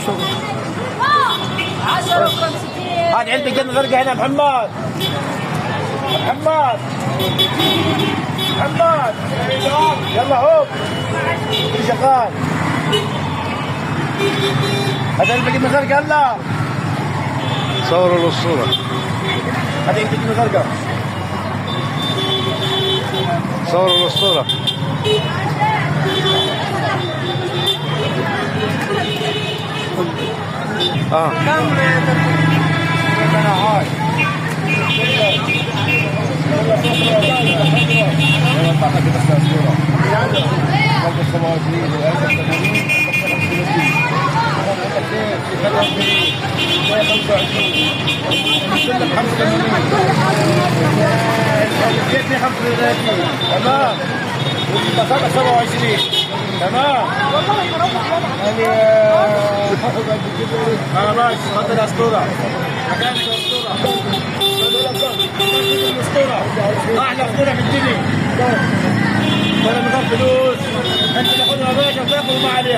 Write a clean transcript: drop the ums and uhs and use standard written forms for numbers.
شغل. 10 و50. هات علبة جبنة زرقاء هنا محمد. محمد محمد يلا هوب شغال. هذا علبة جبنة زرقاء يلا. صوروا له الصورة. هذا علبة جبنة زرقاء. صوروا له الصورة. تمام. والبساطة 27. تمام. يعني ماشي. تفضل يا اسطورة. مكانك يا اسطورة. الاسطورة. احلى اسطورة في الدنيا. ولا من غير فلوس. انت تاخذها يا باشا وتاخذ ما عليها.